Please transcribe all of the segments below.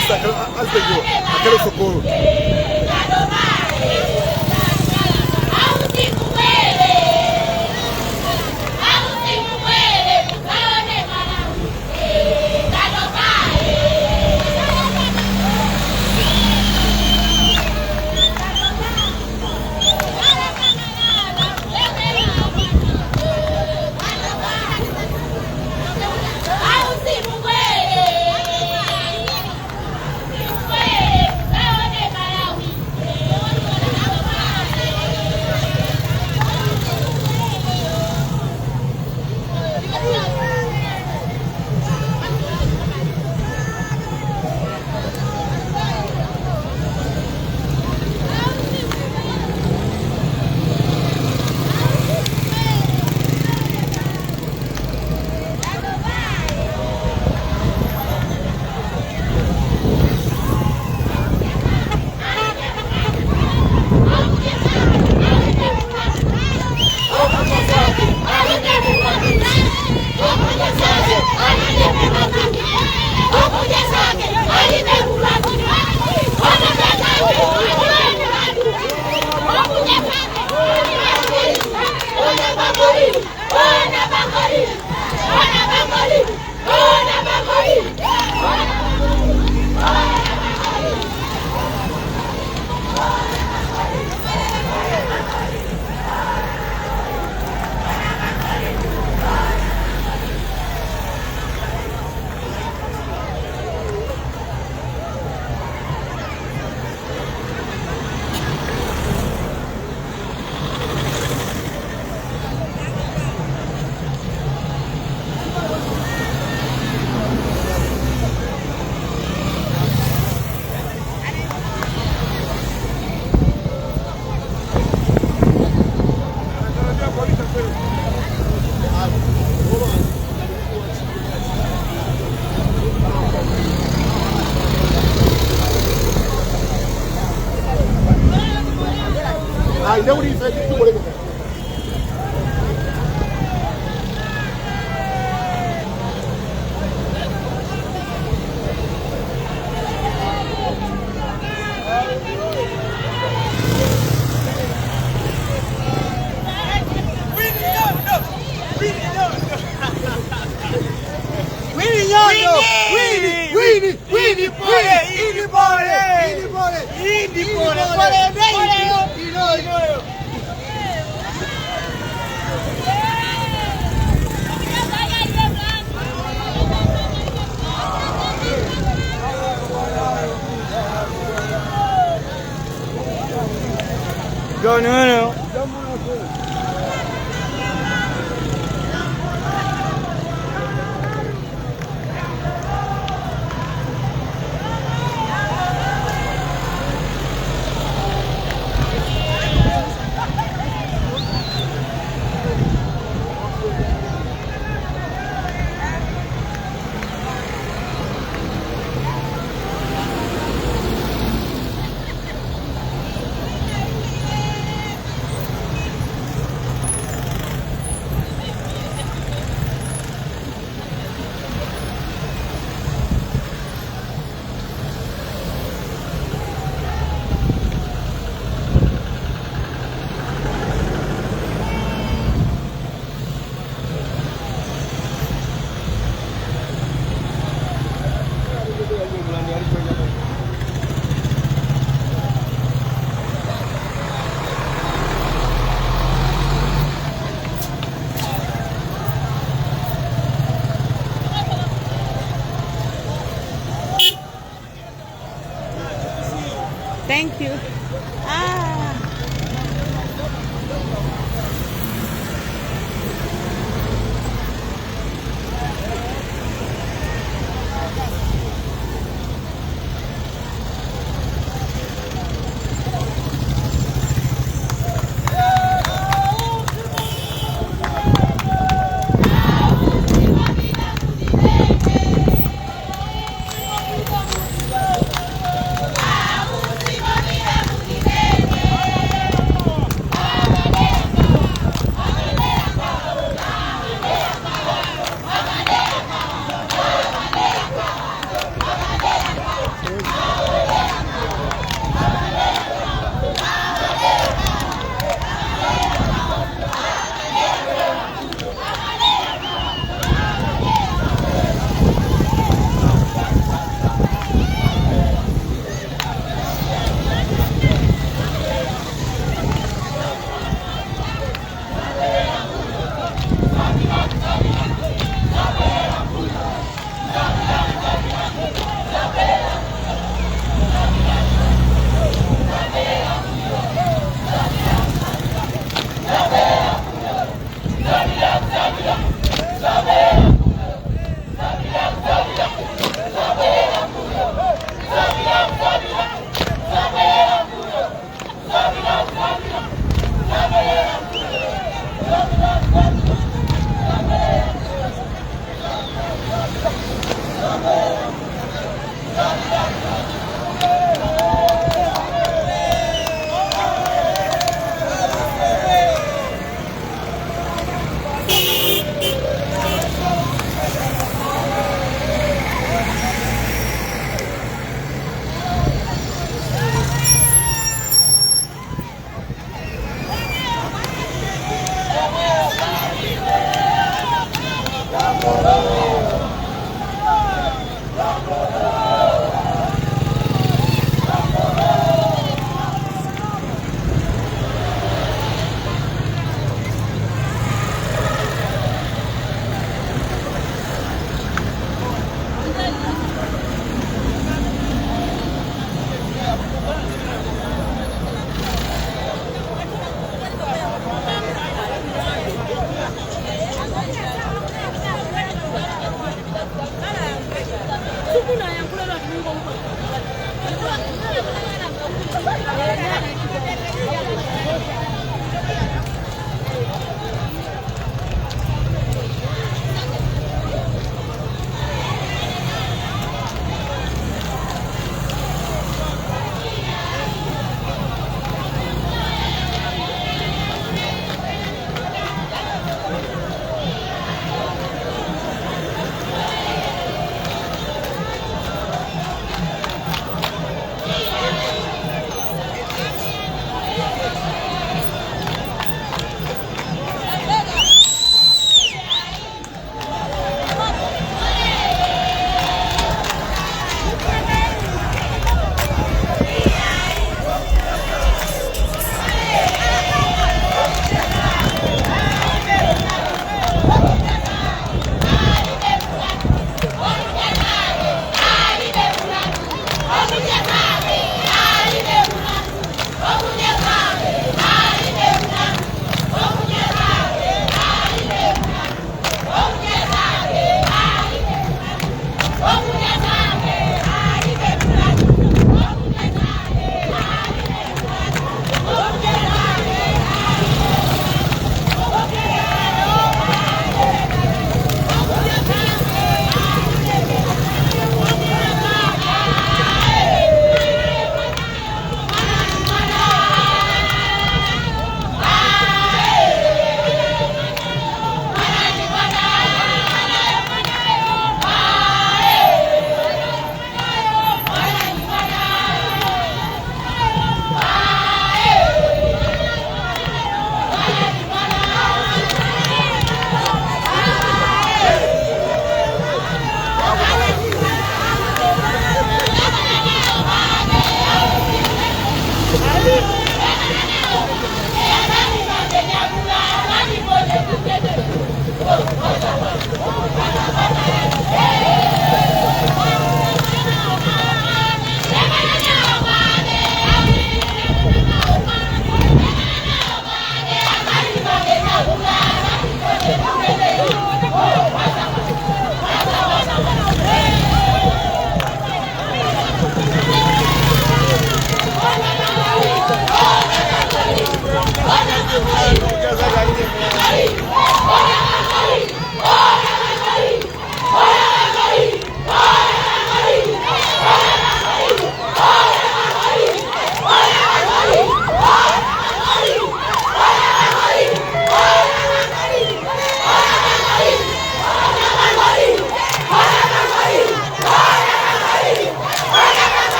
Onse azitengiwa akhale kutsogolo. Ayi, ndekuti ife tikolekeza. Winnie, Winnie, Winnie, Winnie, Winnie, Winnie. Go, no. Thank you. Ah. Thank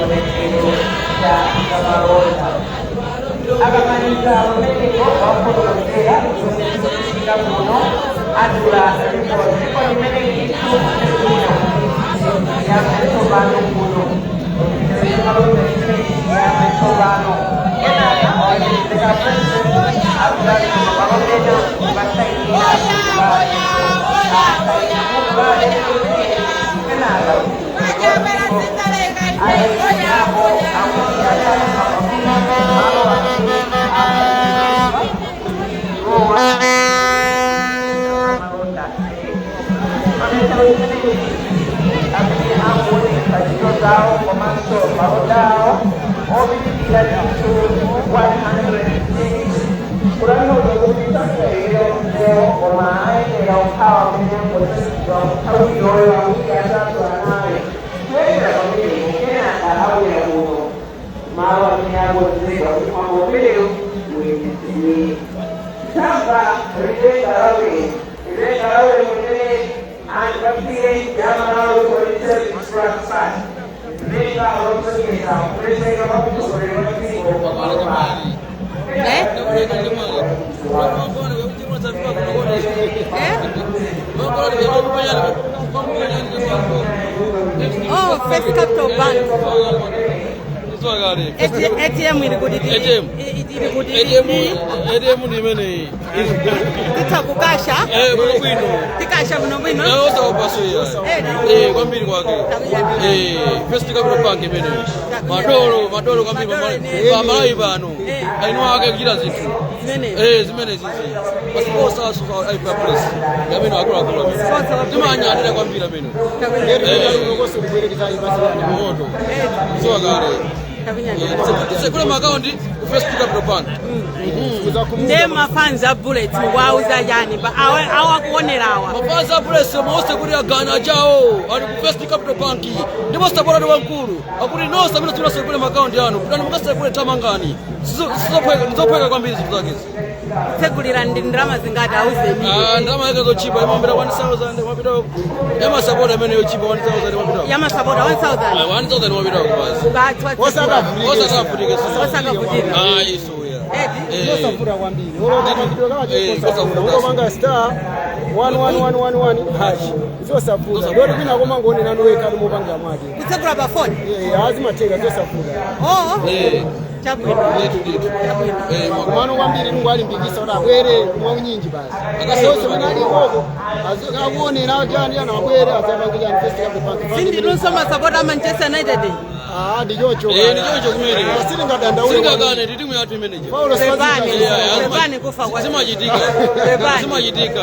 Chionetsero cha zamalonda. Akamaliza pamenepo wafotokozera zomwe zikuchitika kuno, adula riboni. Riboni imene ndithu ikuona yatsopano kuno, malonda imene yatsopano. Kenaka olemekezeka President akudalitsa mapalopena kukasainira kenaka apo akuti malo amene iwowa malonda pamene amene akuonetsa ntchito zawo komanso malonda awo opitirira ndithu 106, kutanthauza kuti sangayerewo koma ayenera kukhala amene angotsatidwa nthawi iyoyo awiri, atatu, anayi kuyendera pamenepo. Kenaka abwera kuno malo amene akonzedwa kuti mwambo umenewu uyendetsedwe. Tamva lipenga laulemu, lipenga laulemu limene anthu apire ya Malawi Police Service Brass Band, lipenga losonyeza kupezeka kwa mtsogoleri wa dziko pamalo. Eh? Eh? Oh, First Capital Bank. ATM iri kuti ATM. Iri kuti ATM, ATM ndi imeneyi. Titha kukasha. Eh, bwino bwino. Tikasha bwino bwino. Eh, osaopaso Eh, ya. Eh, kwambiri kwake. Eh, First Capital Bank imeneyi. Madolo, madolo kwambiri. Madolo ine. Pa Malawi pano. Eh. Aino ake kuchita zinthu. Zimene. Eh, zimene zizi. Pasiposa so aipa place. Yamene akuluakulu amene. Sponsor wa Timanyadira kwambiri amene. Moto. So kale. Tsekule maakaunti ku First Capital Bank. Nde mafans a Bullets wauza chani pa awakuonerawa? Mafans a Bullets mose kuti agana chawo ali ku First Capital Bank, ndipo sapota wamkulu akuti nonse amene simunasekule maakaunti anu, kutani mukasekule, tamangani. Ndizophweka kwambiri zinthu zakezi. Kutsegulira ndi ndalama zingati? Auzeni. Ah, ndalama yake zochipa, imambira 1000 mapita yamasapota imene yochipa, 1000 mapita. Yamasapota 1000? 1000 mapita basi. Osakavutike. Osakavutika. Ah, isuya. Edi. Osafura kwambiri olokapangidwe. Eh, osafura. Ulopanga *11111# zosafura loti kwina komangoonera wekha mupangira mwake. Kutsegula pa foni? Azimatheka, zosafura. Oh. Eh. Chabwino. Ndithu, ndithu. Chabwino. Eh, Kumano kwambiri ningwalimbikisa kuti abwere mwaunyinji basi. Onse mene alikoko akuonera chani chani abwere azapange chani First Capital Bank. Sindinunso masapota a Manchester United. Ah, ndichocho. Eh, ndichocho kumene. Silingadandaule. Singakane ndi timu yathu imeneji. Paulo. Pepani. Yeah, Pepani kufa kwa Zimachitika. Pepani. Zimachitika.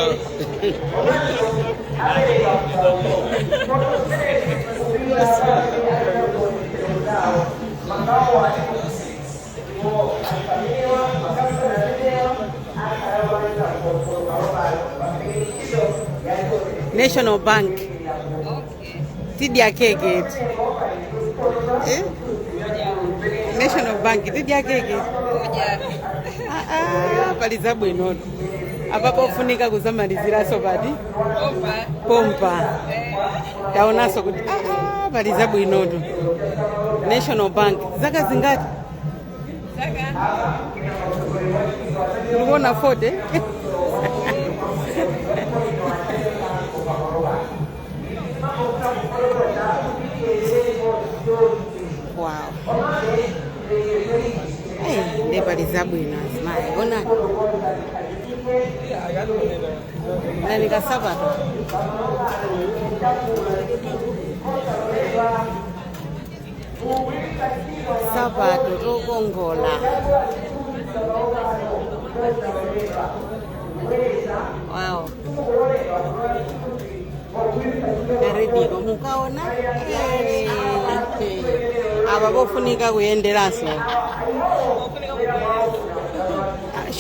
National Bank tidya keke eti, eh? National Bank tidya keke. Ah, ah, pali zabwinoto apa, pofunika kuzamaliziraso pati pompa taonanso kuti ah, ah, pali zabwinoto. National Bank zaka zingati? Ndikuona 40. Wow. Hey, ndi pali zabwino azimayi, onani nani kasapato. Sapato tokongola. Wow, karediko mukaona. Eh, apa pofunika kuyenderanso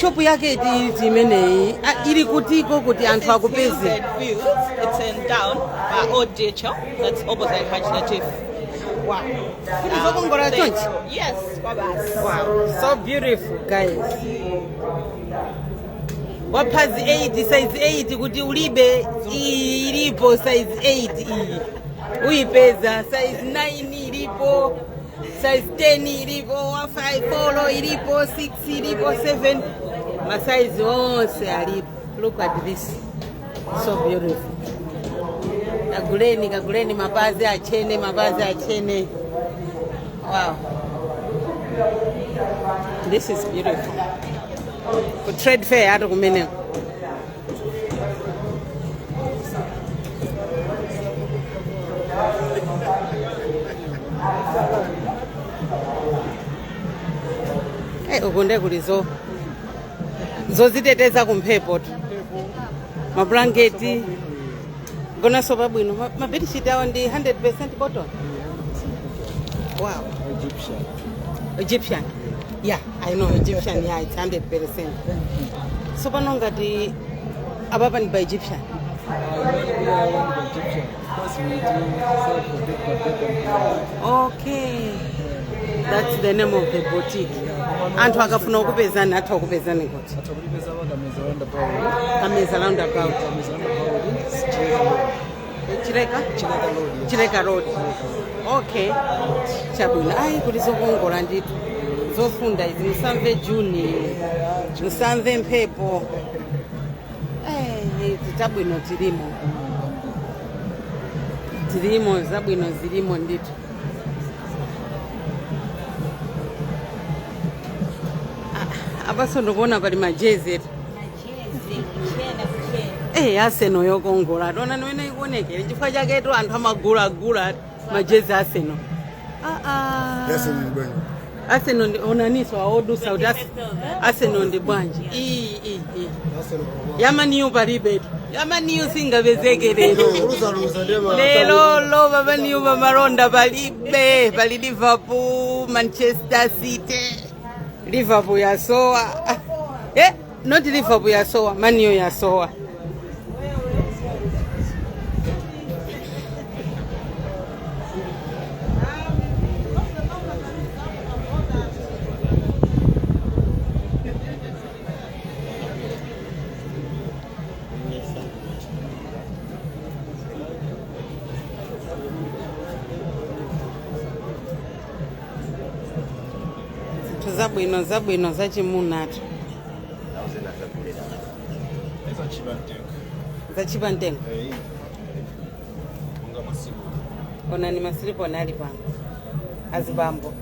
shopu yake iti imeneyi. Ah, ili kutiko kuti anthu akupeze? Views. It's in town, Old DHL. That's opposite Hajj Latif. Wow, kuti zokongola chonchi. Yes, kwabasi. Wow, so beautiful, guys. Waphazi 8, size 8 kuti ulibe, iyi ilipo size 8 iyi. Uyipeza size 9 ilipo. Size 10 ilipo, 5 4 ilipo, 6 ilipo, 7, masaizi onse alipo. Look at this, so beautiful. Kaguleni, kaguleni mapazi achene, mapazi achene. Wow, this is beautiful. Ku trade fair ati kumeneko. Uku nde kuli zo zoziteteza kumphepo tu, mablanketi gonaso pabwino. Mabedsheet awa ndi 100% cotton. Wow. Egyptian. Egyptian, yeah, I know Egyptian. Yeah, it's 100%. So pano ngati apapa ndi pa Egyptian? We are one of Egyptian. Of course, we do sell for big and Okay, that's the name of the boutique. Anthu akafuna kukupezani atha kukupezani kuti? Atakupeza Kameza roundabout. Kameza roundabout. Kameza roundabout, Chileka Road. Chileka. Chileka Road, yes. Chileka Road, okay, chabwino. Ayi, kuti zokongola ndithu, zofunda izi. Musamve juni, musamve mphepo. Izi tabwino tilimo, tilimo zabwino zilimo ndithu. Ah, apaso ndikuona pali majezi etu. Arsenal yokongola, tona nimene ikuonekera, chifukwa chaketu anthu amagulagula majezi Arsenal. Ah, ah. Arsenal ndi bwanji? Arsenal ndi onaniso awodusa kuti Arsenal ndi bwanji. Iyi iyi iyi ya Man U palibetu, ya Man U singapezeke lero. Luzaluza ndema. Lero lo pa Man U pamalonda palibe, pali Liverpool, Manchester City. Liverpool yasowa, not Liverpool yasowa, Man U yasowa. Zinthu zabwino, zabwino zachimunatu. Zachipa mtengo. Onani masiliponi ali pano, azibambo.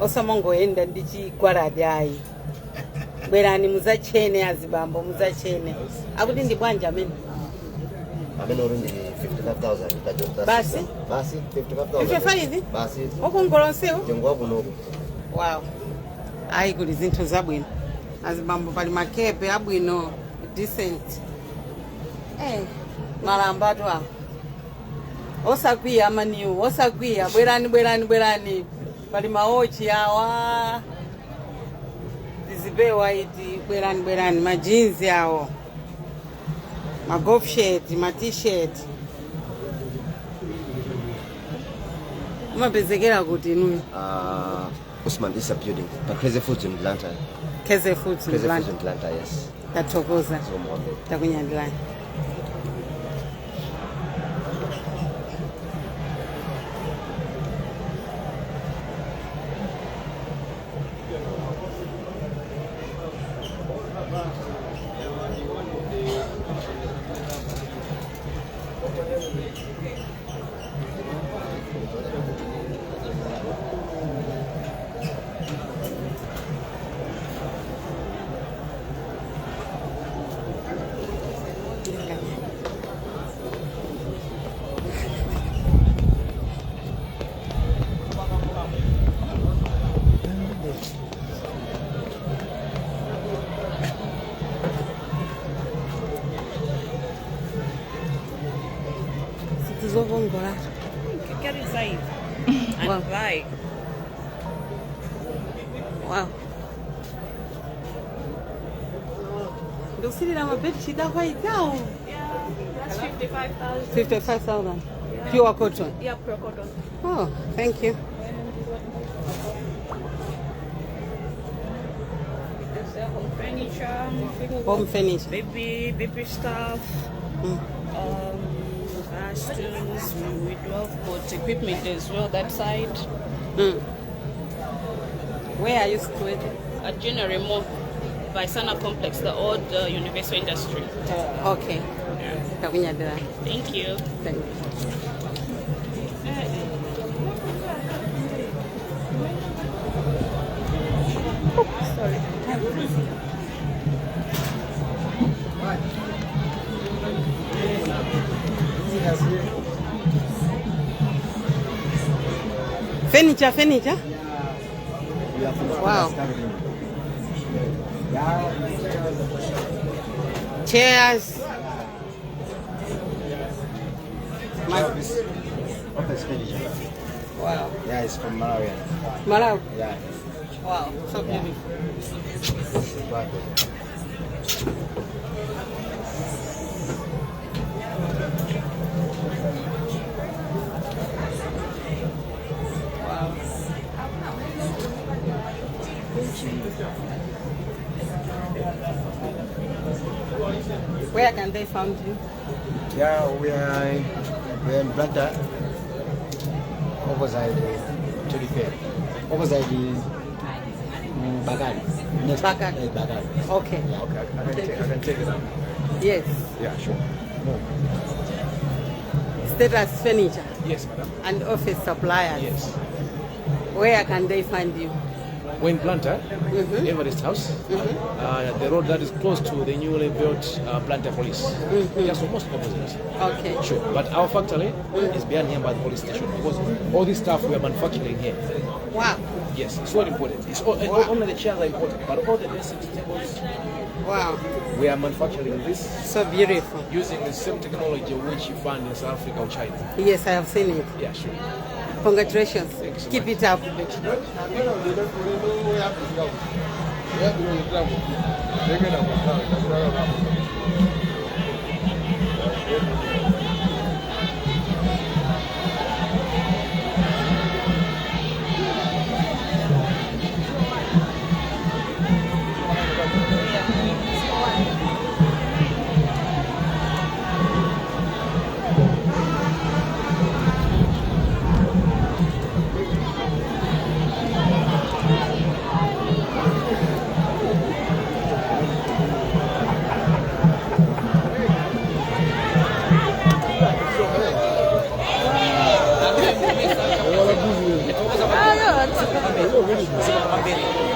Osamongoyenda ndi chigwaladi ayi, bwerani muzachene, azibambo, muzachene. Akuti ndi bwanji amene? Amene uri ndi 55,000 kajota. Basi? Basi, 55,000. 55? Basi. Okongola onsewo. Mtengo wakunoku. Wow, ayi, kuli zinthu zabwino, azibambo. Pali makepe abwino, decent. Malamba atu awa. Osakwiya a Man U, osakwiya, bwerani, bwerani, bwerani. Pali maochi awa, tizipewa iti. Bwerani, bwerani, majinzi awo, magolf shirt, ma T-shirt. Umapezekera kuti inuyo? Usman Issa Building, pa Crazy Foods in Blantyre. Crazy Foods in Crazy Foods Blantyre. in Blantyre, yes. Tathokoza. So Mohammed. Takunyadilani. Zinthu zokongola. Get inside and Wow. buy. Wow, ndikusilira mabedsheet akwaitawo. Yeah, that's 55,000. 55,000, pure cotton? Yeah, pure cotton. Oh, thank you. There's the home furniture, Home furniture. baby stuff. Stools. We do have got equipment as well that side. Where are you situated? At January Mall by Sana Complex, the old Universal Industry. Okay. Takunyadira. Thank you. Thank you. Sorry. Furniture, furniture. Wow. Chairs. Office furniture. Wow. Yeah, it's from Malawi. Malawi. Yeah. Wow, so beautiful. Wow. Where can they find you? Yeah, we are in Blantyre, opposite the trade fair, opposite the Bakari. Next, Bakari. Bakari. Okay. Yeah. Okay, I can take it up. Yes. Yeah, sure. Status Furniture Yes, madam. And office suppliers. Yes. Where can they find you? We're in Blantyre, Everest House, the road that is close to the newly built Blantyre Police. Just almost opposite. Okay. Sure. But our factory is behind here by the police station because all this stuff we are manufacturing here. Wow. Yes, it's all imported. It's all, only the chairs are imported, but all the basic tables we are manufacturing this. So beautiful. Using the same technology which you find in South Africa or China. Yes, I have seen it. Yeah, sure. Congratulations. Thank you so Keep much. it up.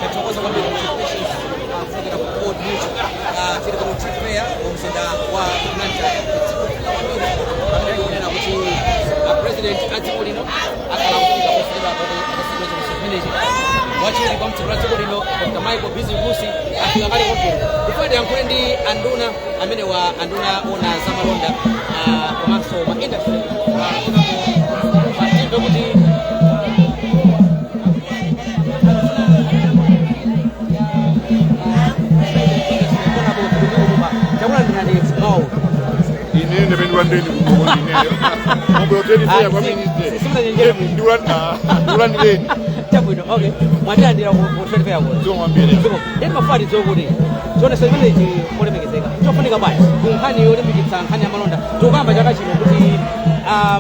Tathokoza kwambiri kuchokera ku Old Mutual. Tili ku trade fair mu mzinda wa Blantyre, kwambiri pamene tikunena kuti a president a dziko lino akhala kufika posachedwa akasekedwa chimenechi. Wachiwiri kwa mtsogoleri wa dziko lino, Dr Michael Bizwick Usi, afika kale kwamkuno. Ndifuna tiyankhule ndi anduna amene wa anduna ona zamalonda komanso ma industry, timve kuti chakulandirani mawu. Ine ndipendwa ndeni kumoko ndineyo mobwera fair kwa minister. Ndikulandireni. Chabwino, okay, mwatilandira ku trade fair kuno. Zomwambire. Ndeti mafati zokuti chionetso chimenechi molemekezeka chofunika bwanji ku nkhani yolimbikitsa nkhani ya malonda? Tikukamba chaka chino kuti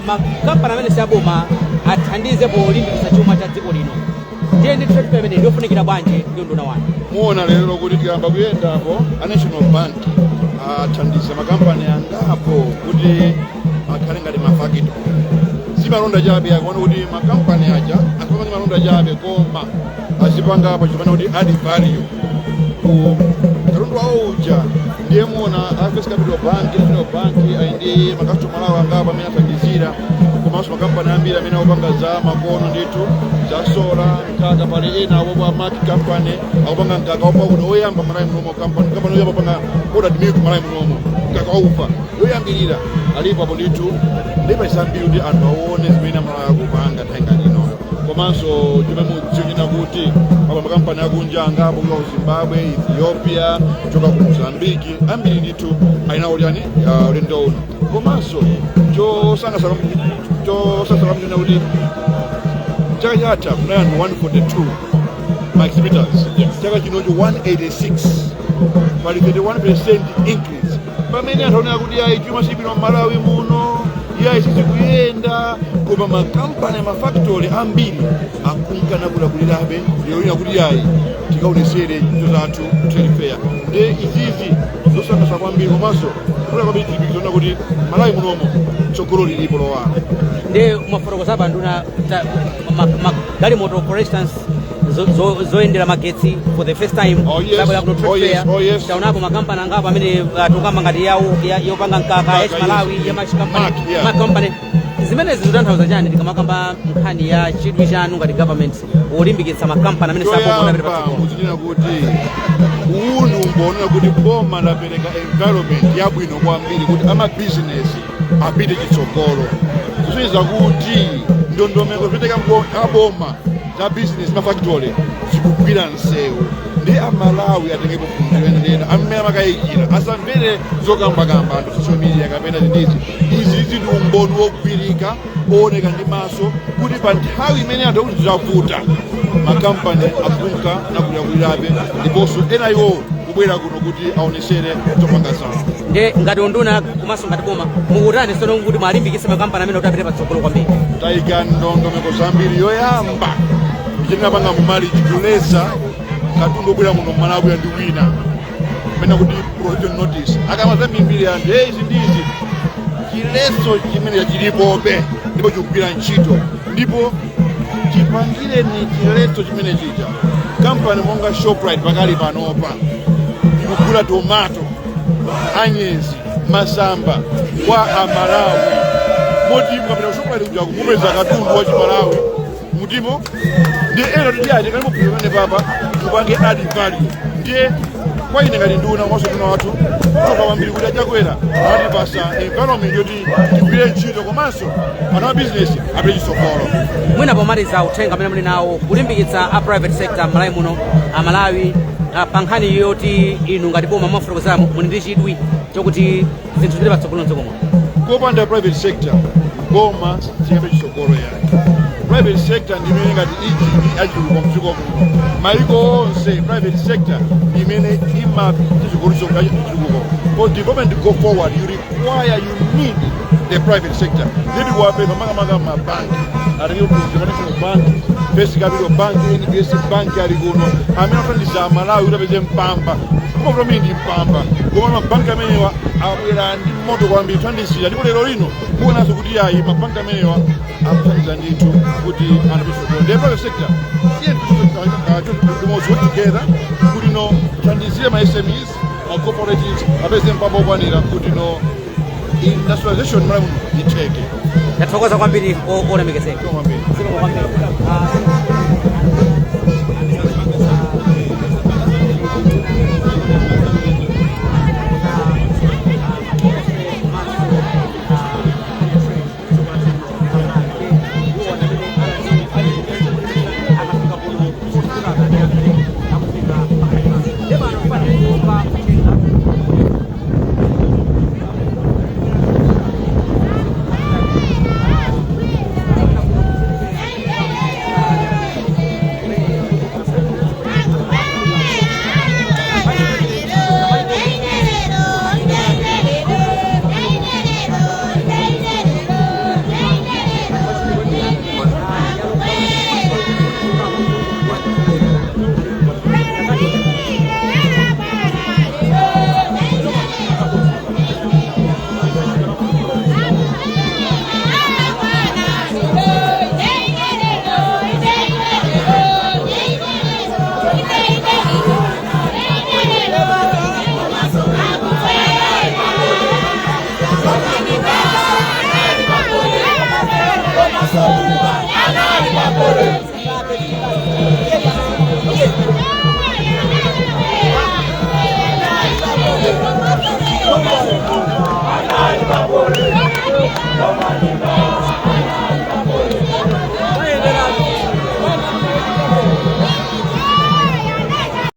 makampani amene siaboma athandize polimbikitsa chuma cha dziko lino. Ndiye ndi trade fair imene ndiofunikira bwanji ndi unduna wanu? Muona lero kuti tikayamba kuyendapo, a National Bank athandiza makampani angapo kuti akhale ngati mafakito si malonda chabe. Akuona kuti makampani aja asapanga malonda chabe, koma azipangapo chimene kuti add value ku katundu wawo uja. Ndiye muona a First Capital Bank, National Bank ali ndi makasitomala awo angapo amene athandizira, komanso makampani ambiri amene akupanga za makono ndithu, za solar, mkaka. Pali ena awopo a Mark Company akupanga mkaka wapauda oyamba Malawi munomo, kampani oyamba panga powdered milk Malawi munomo, mkaka waufa yoyambirira alipo apo ndithu. Ndipo zambiri kuti anthu aone zimene Amalawi akupanga nthawi ngati inoyo. Komanso chomwe mudziwina kuti apa makampani akunja angapo kuchoka ku Zimbabwe, Ethiopia, kuchoka ku Mozambiki, ambiri ndithu alinawo yani ulendo uno. Komanso chosangalatsa mchona kuti chaka chatha kunali anthu 142 ma exhibitors, chaka chinocho 186, pali 31% increase, pamene anthu aoneka kuti ayi, chuma sibwino m'Malawi muno. Iya, sizikuyenda, koma makampani, mafactory ambiri akunka nakulakulirabe lero lina kuti yayi, tikaonesere ntchito zathu trade fair. Nde izizi zosangalatsa kwambiri, komanso kula kwambiri tilipikizoona kuti Malawi munomo tsogolo lilipo lowala. Ndiye mwafotokoza pa nduna galimoto, for instance, zoyendera magetsi for the first time Oh, yes. zabwera kuno trade Oh, yes. fair. Oh, yes. Taonapo makampani angapo amene tikukamba ngati yawo yopanga mkaka Mkaka, ya Malawi, yes. ya Mash Company. Mark, yeah. Mark Company. Zimenezi zikutanthauza chani tikamakamba nkhani ya chidwi chanu ngati government wolimbikitsa makampani amene saboma apite Choyamba, patsogolo? muzinena kuti uwu ndi umboni kuti boma lapereka environment yabwino kwambiri kuti amabizinesi apite chitsogolo, kusonyeza kuti ndondomeko zopereka aboma za bizinesi, mafactory, zikugwira msewu. Ndi Amalawi atengepo phunziro enelena amene amakayikira, asamvere zokambakamba anthu social media kapena zindizi. Izi ndi umboni wogwirika, ooneka ndi maso, kuti pa nthawi imene anthu akuti zavuta, makampani akunka nakulirakulirabe, ndiponso ena iwo kubwera kuno kuti aonesere zopanga zawo. Ndiye ngati unduna komanso ngati boma mukutani sono kuti mwalimbikitse makampani amene kuti apite patsogolo kwambiri? Tayika ndondomeko zambiri. Yoyamba itinapanga mumali chituleza katundu obwera muno Mmalawi ndi wina mena kuti prohibition notice akama zambirimbiri anthu, hey, izi ndizi chiletso chimene chilipobe ndipo chikugwira ntchito. Ndipo chipangireni chiletso chimene chija, kampani monga Shoprite pakali panopa ikugula tomato, anyezi, masamba kwa Amalawi, moti mukapita ku Shoprite kuja kumupeza katundu wa Chimalawi mutimo. Ndi ena titi ati kali mupita pamene papa mupange add value. Ndiye kwa ine ngati nduna komanso nduna wathu, toka kwambiri kuti achakwera anatipasa environment yoti tigwire ntchito komanso anthu a business apite chitsogolo. Mwina pomaliza, uthenga amene muli nawo kulimbikitsa a private sector m'Malawi muno, Amalawi, pa nkhani yoti inu ngati boma mwafotokozeramo muli ndi chidwi chokuti zinthu zipite patsogolo mdziko muno? Kopanda private sector, boma singapite chitsogolo yayi. Private sector ndi imene ngati injini yachitukuko mdziko muno. Maiko onse private sector ndi imene imapita chitsogolo chitukuko. For development to go forward, you require, you need the private sector. Nditi kuwapempha makamaka mabanki atenge kuphunzira, National Bank, First Capital Bank, NBS Bank ali kuno, amene athandiza Amalawi kuti apeze mpamba, koma kuti ndi mpamba, koma mabanki amenewa abwera ndi moto kwambiri kuthandizira. Ndipo lero lino muonanso kuti ayi, mabanki amenewa akuthandiza ndithu kuti anthu apite. The private sector, tiye limodzi, work together kuti no thandizire ma SMEs, ma cooperatives apeze mpamba okwanira kuti no industrialization Malawi muno itheke. Ndathokoza kwambiri, olemekezeka. Kwambiri. Zikomo kwambiri.